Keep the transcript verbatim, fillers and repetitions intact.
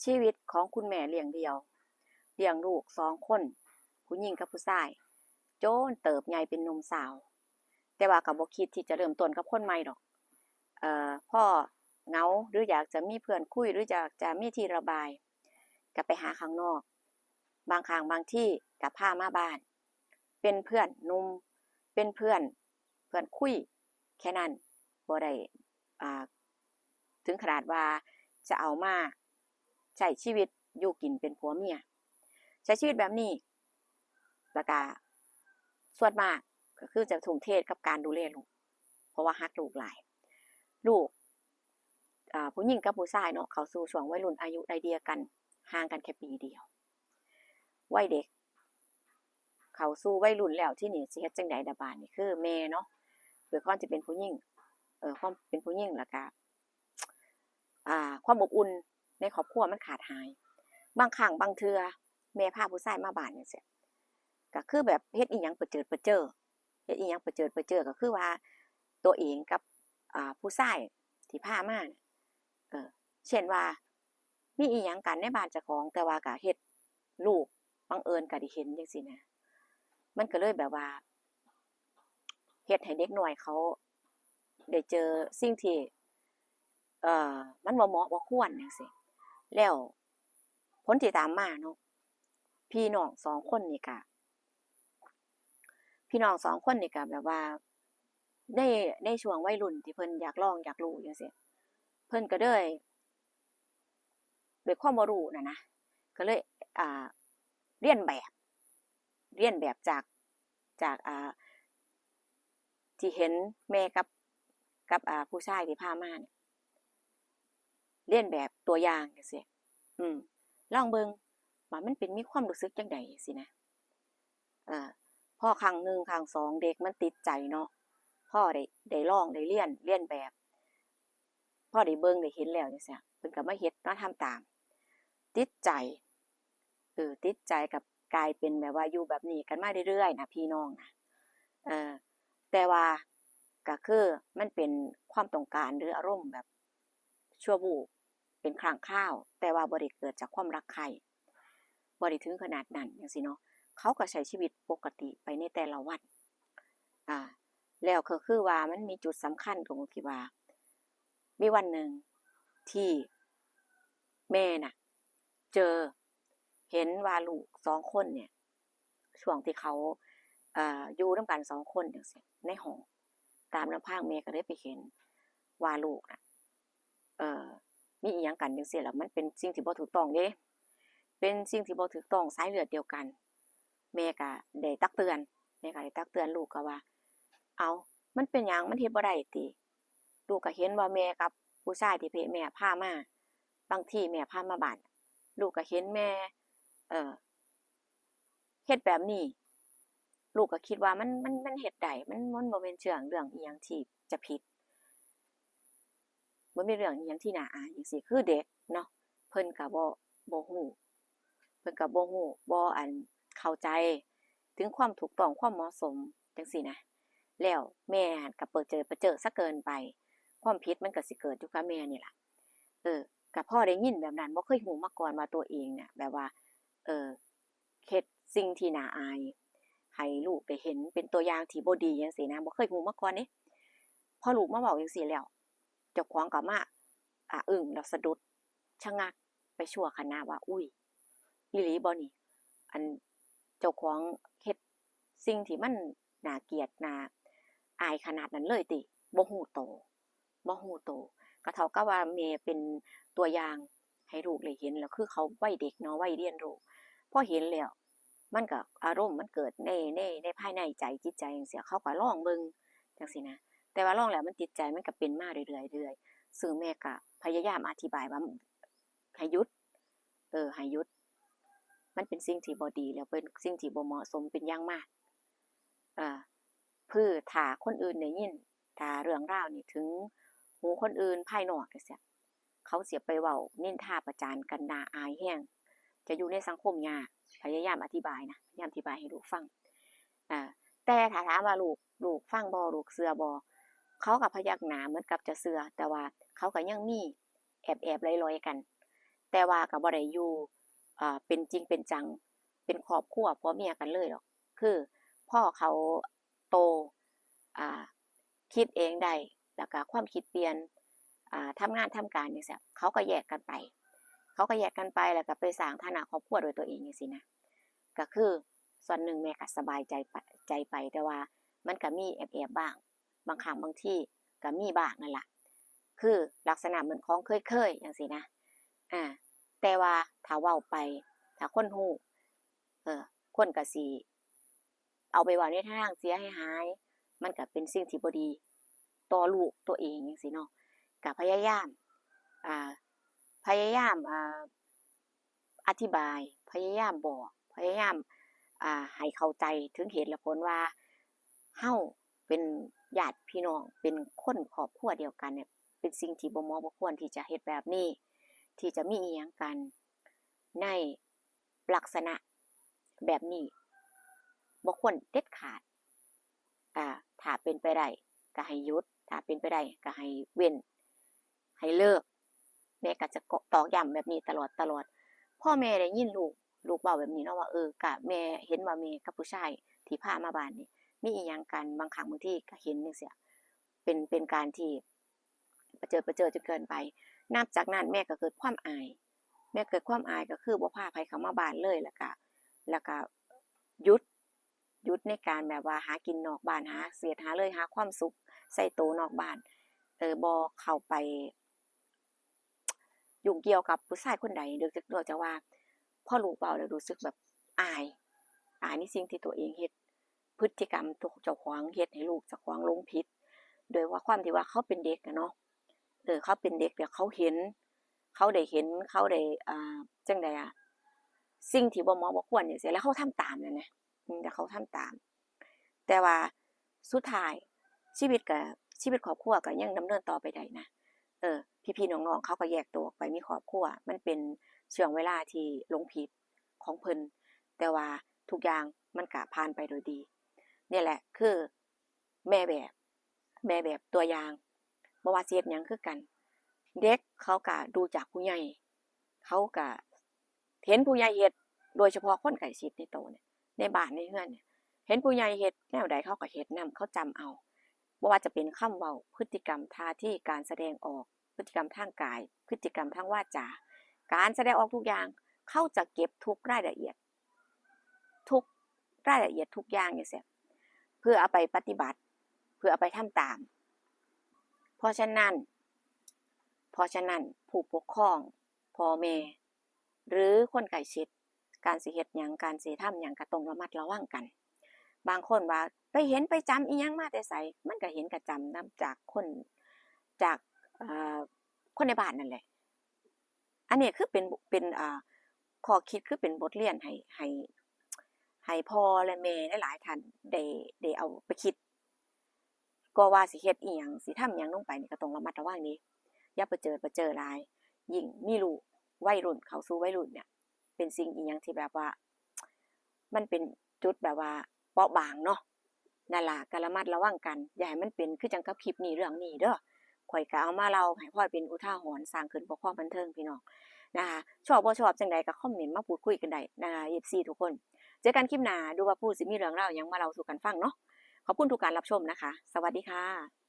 ชีวิตของคุณแม่เลี้ยงเดี่ยว เลี้ยงลูกสองคน ผู้หญิงกับผู้ชาย จนเติบใหญ่เป็นหนุ่มสาว แต่ว่าก็บ่คิดที่จะเริ่มต้นกับคนใหม่ดอก เอ่อ พอเหงาหรืออยากจะมีเพื่อนคุย หรืออยากจะมีที่ระบาย ก็ไปหาข้างนอก บางครั้งบางทีก็พามาบ้าน เป็นเพื่อนหนุ่ม เป็นเพื่อน เพื่อนคุย แค่นั้น บ่ได้ อ่า ถึงขนาดว่าจะเอามาใช้ชีวิตอยู่กินเป็นผัวเมีย ใช้ชีวิตแบบนี้ แล้วก็ส่วนมากก็คือจะทุ่มเทกับการดูแลลูก เพราะว่าฮักลูกหลาย ลูก อ่า ผู้หญิงกับผู้ชายเนาะ เข้าสู่ช่วงวัยรุ่น อายุไล่เลี่ยกัน ห่างกันแค่ปีเดียว วัยเด็ก เข้าสู่วัยรุ่นแล้ว ทีนี้สิเฮ็ดจั่งใดล่ะบาดนี้ คือแม่เนาะ ด้วยความที่เป็นผู้หญิง เอ่อ ความเป็นผู้หญิง แล้วก็ อ่า ความอบอุ่นในครอบครัวมันขาดหาย บางครั้งบางเทื่อแม่พาผู้ชายมาบ้านจั่งซี้ ก็คือแบบเฮ็ดอิหยังประเจิดประเจ้อ เฮ็ดอิหยังประเจิดประเจ้อ ก็คือว่าตัวเองกับ อ่า ผู้ชายที่พามาเนี่ย เออ เช่นว่า มีอิหยังกันในบ้านเจ้าของ แต่ว่าก็เฮ็ด ลูกบังเอิญก็ได้เห็นจั่งซี้นะ มันก็เลยแบบว่า เฮ็ดให้เด็กน้อยเขาได้เจอสิ่งที่ เอ่อ มันบ่เหมาะบ่ควรจั่งซี้ แล้วผลที่ตามมาเนาะ พี่น้องสองคนนี่ก็ พี่น้องสองคนนี่ก็แบบว่า ใน ในช่วงวัยรุ่นที่เพิ่นอยากลองอยากรู้จั่งซี้ เพิ่นก็เลย ด้วยความบ่รู้น่ะนะ ก็เลย อ่า เลียนแบบ เลียนแบบจาก จาก อ่า ที่เห็นแม่กับ กับ อ่า ผู้ชายที่พามาเนี่ย เลียนแบบตัวอย่างจั่งซี้ อืม ลองเบิ่งว่ามันเป็นมีความรู้สึกจั่งใดจั่งซี้นะ อ่า พอครั้งหนึ่งครั้งสองเด็กมันติดใจเนาะ พอได้ ได้ลองได้เลียน เลียนแบบ พอได้เบิ่งได้เห็นแล้วจั่งซี้ เพิ่นก็มาเฮ็ดมาทำตาม ติดใจ เออ ติดใจ ก็กลายเป็นแบบว่าอยู่แบบนี้กันมาเรื่อยๆนะพี่น้องนะ เออ แต่ว่าก็คือมันเป็นความต้องการหรืออารมณ์แบบชั่ววูบ เป็นครั้งคราว แต่ว่าบ่ได้เกิดจากความรักใคร่ บ่ได้ถึงขนาดนั้นจั่งซี้เนาะ เขาก็ใช้ชีวิตปกติไปในแต่ละวัน อ่า แล้วก็คือว่ามันมีจุดสำคัญตรงที่ว่า มีวันหนึ่งที่แม่น่ะ เจอ เห็นว่าลูกสองคนเนี่ย ช่วงที่เขา เอ่อ อยู่นำกันสองคนจั่งซี้ ในห้อง ตามลำพังแม่ก็เลยไปเห็นว่าลูกน่ะ เอ่อ มีอิหยังกันจั่งซี้ แล้วมันเป็นสิ่งที่บ่ถูกต้องเด้ เป็นสิ่งที่บ่ถูกต้อง สายเลือดเดียวกัน แม่ก็ได้ตักเตือน แม่ก็ได้ตักเตือน ลูกก็ว่า เอ้า มันเป็นหยัง มันเฮ็ดบ่ได้ติ ลูกก็เห็นว่าแม่กับผู้ชายที่แม่พามา บางทีแม่พามาบ้าน ลูกก็เห็นแม่ เอ่อ เฮ็ดแบบนี้ ลูกก็คิดว่ามัน มัน มันเฮ็ดได้ มัน มันบ่แม่นเรื่อง เรื่องอิหยังที่จะผิด บ่มีเรื่องอิหยังที่น่าอายจั่งซี้ คือเด็กเนาะ เพิ่นก็บ่ บ่ฮู้ เพิ่นก็บ่ฮู้ บ่ อัน เข้าใจถึงความถูกต้อง ความเหมาะสมจั่งซี้นะ แล้วแม่หั่นก็เปิดเจิดเปิดเจ้อซะเกินไป ความผิดมันก็สิเกิดอยู่กับแม่นี่ล่ะ เออ ก็พอได้ยินแบบนั้น บ่เคยฮู้มาก่อนว่าตัวเองเนี่ย แบบว่า เออ เฮ็ดสิ่งที่น่าอาย ให้ลูกได้เห็นเป็นตัวอย่างที่บ่ดีจั่งซี้นะ บ่เคยฮู้มาก่อนเด้ พอลูกมาเว้าจั่งซี้แล้ว เจ้าของก็มา อ่า อึ้งแล้วสะดุด ชะงักไปชั่วขณะว่า อุ๊ย อีหลีบ่นี่ อัน เจ้าของเฮ็ดสิ่งที่มันน่าเกลียด น่าอายขนาดนั้นเลยติ บ่ฮู้โต บ่ฮู้โต ก็เท่ากับว่าแม่เป็นตัวอย่างให้ลูกได้เห็น แล้วคือเขาวัยเด็กเนาะ วัยเรียนรู้ พอเห็นแล้ว มันก็อารมณ์มันเกิดใน ใน ในภายในใจจิตใจจั่งซี้ เขาก็ลองเบิ่งจั่งซี้นะ แต่ว่าลองแล้วมันติดใจ มันก็เป็นมาเรื่อยๆ เรื่อยๆ ซึ่งแม่ก็พยายามอธิบายว่า ให้หยุด เออ ให้หยุด มันเป็นสิ่งที่บ่ดี แล้วเป็นสิ่งที่บ่เหมาะสมเป็นอย่างมาก เอ่อ คือถ้าคนอื่นได้ยิน ถ้าเรื่องราวนี่ถึงหูคนอื่นภายนอกจั่งซี้ เขาสิไปเว้านินทาประจานกันน่าอายแฮง จะอยู่ในสังคมยาก พยายามอธิบายนะ พยายามอธิบายให้ลูกฟัง อ่า แต่ถ้าถามว่าลูก ลูกฟังบ่ ลูกเชื่อบ่ เขาก็พยักหน้าเหมือนกับจะเชื่อ แต่ว่าเขาก็ยังมีแอบๆ ลอยๆ กัน แต่ว่าก็บ่ได้อยู่ อ่า เป็นจริงเป็นจัง เป็นครอบครัวผัวเมียกันเลยดอก คือพอเขาโต อ่า คิดเองได้ แล้วก็ความคิดเปลี่ยน อ่า ทำงานทำการจั่งซี้ เขาก็แยกกันไป เขาก็แยกกันไป แล้วก็ไปสร้างฐานะครอบครัวด้วยตัวเองจั่งซี้นะ ก็คือส่วนหนึ่งแม่ก็สบายใจไป ใจไป แต่ว่ามันก็มีแอบๆบ้าง บางครั้งบางทีก็มีบ้างนั่นล่ะ คือลักษณะเหมือนของเคยๆจั่งซี้นะ อ่า แต่ว่าถ้าเว้าไป ถ้าคนฮู้ เออ คนก็สิเอาไปเว้าในทางเสียหายๆ มันก็เป็นสิ่งที่บ่ดีต่อลูกตัวเองจั่งซี้เนาะ ก็พยายาม อ่า พยายาม อ่า อธิบาย พยายามบอก พยายาม อ่า ให้เข้าใจถึงเหตุและผลว่า เฮาเป็นญาติพี่น้อง เป็นคนครอบครัวเดียวกันเนี่ย เป็นสิ่งที่บ่เหมาะบ่ควรที่จะเฮ็ดแบบนี้ ที่จะมีอิหยังกันในลักษณะแบบนี้ บ่ควรเด็ดขาด อ่า ถ้าเป็นไปได้ก็ให้หยุด ถ้าเป็นไปได้ก็ให้เว้น ให้เลิก แม่ก็จะตอกย้ำแบบนี้ตลอดตลอด พอแม่ได้ยินลูก ลูกเว้าแบบนี้เนาะว่า เออ ก็แม่เห็นว่าแม่กับผู้ชายที่พามาบ้านนี่ มีอิหยังกัน บางครั้งบางทีก็เห็นจั่งซี้ เป็น เป็นการที่ประเจิดประเจิอจนเกินไป นับจากนั้นแม่ก็เกิดความอาย แม่เกิดความอายก็คือบ่พาไผเข้ามาบ้านเลย แล้วก็ แล้วก็หยุด หยุดในการแบบว่าหากินนอกบ้าน หาเศษหาเลย หาความสุขใส่โตนอกบ้าน เออ บ่เข้าไป ยุ่งเกี่ยวกับผู้ชายคนใด เนื่องจาก เนื่องจากว่าพอลูกเว้าแล้วรู้สึกแบบอาย อายในสิ่งที่ตัวเองเฮ็ด พฤติกรรมตัวเจ้าของเฮ็ดให้ลูกเจ้าของหลงผิด โดยว่าความที่ว่าเขาเป็นเด็กอะเนาะ เออ เขาเป็นเด็กแล้วเขาเห็น เขาได้เห็น เขาได้ อ่า จั่งใดอะ สิ่งที่บ่เหมาะบ่ควรจั่งซี้ แล้วเขาทำตามนั่นนะ อืม แล้วเขาทำตาม แต่ว่าสุดท้ายชีวิตก็ ชีวิตครอบครัวก็ยังดำเนินต่อไปได้นะ เออ พี่ๆน้องๆเขาก็แยกตัวออกไปมีครอบครัว มันเป็นช่วงเวลาที่หลงผิดของเพิ่น แต่ว่าทุกอย่างมันก็ผ่านไปโดยดี เนี่ยแหละคือแม่แบบ แม่แบบตัวอย่าง บ่ว่าสิเฮ็ดหยังคือกัน เด็กเขาก็ดูจากผู้ใหญ่ เขาก็เห็นผู้ใหญ่เฮ็ด โดยเฉพาะคนใกล้ชิดในโตเนี่ย ในบ้านในเฮือนเนี่ย เห็นผู้ใหญ่เฮ็ดแนวใดเขาก็เฮ็ดนำ เขาจำเอา บ่ว่าจะเป็นคำเว้า พฤติกรรม ท่าที การแสดงออก พฤติกรรมทางกาย พฤติกรรมทางวาจา การแสดงออกทุกอย่าง เขาจะเก็บทุกรายละเอียด ทุกรายละเอียดทุกอย่างจั่งซี้ เพื่อเอาไปปฏิบัติ เพื่อเอาไปทำตาม เพราะฉะนั้น เพราะฉะนั้นผู้ปกครอง พ่อแม่ หรือคนใกล้ชิด การสิเฮ็ดหยัง การสิทำหยังก็ต้องระมัดระวังกัน บางคนว่าไปเห็นไปจำอิหยังมาแต่ไส มันก็เห็นก็จำนำจากคน จาก เอ่อ คนในบ้านนั่นแหละ อันนี้คือเป็น เป็น อ่า ข้อคิด คือเป็นบทเรียนให้ ให้ ให้พ่อและแม่หลายๆท่านได้ ได้เอาไปคิด ก็ว่าสิเฮ็ดอิหยัง สิทำอิหยังลงไปนี่ก็ต้องระมัดระวังเด้ อย่าประเจิดประเจิอหลาย ยิ่งมีลูกวัยรุ่น เข้าสู่วัยรุ่นเนี่ย เป็นสิ่งอิหยังที่แบบว่า มันเป็นจุดแบบว่าเปราะบางเนาะ นั่นล่ะ ก็ระมัดระวังกัน อย่าให้มันเป็นคือจั่งกับคลิปนี้เรื่องนี้เด้อ ข้อยก็เอามาเล่าให้พอเป็นอุทาหรณ์ สร้างขึ้นเพื่อความบันเทิงพี่น้องนะคะ ชอบบ่ชอบจั่งใดก็คอมเมนต์มาพูดคุยกันได้นะคะ เอฟซี ทุกคน เจอกันคลิปหน้า ดูว่าผู้สิมีเรื่องราวหยังมาเล่าสู่กันฟังเนาะ ขอบคุณทุกการรับชมนะคะ สวัสดีค่ะ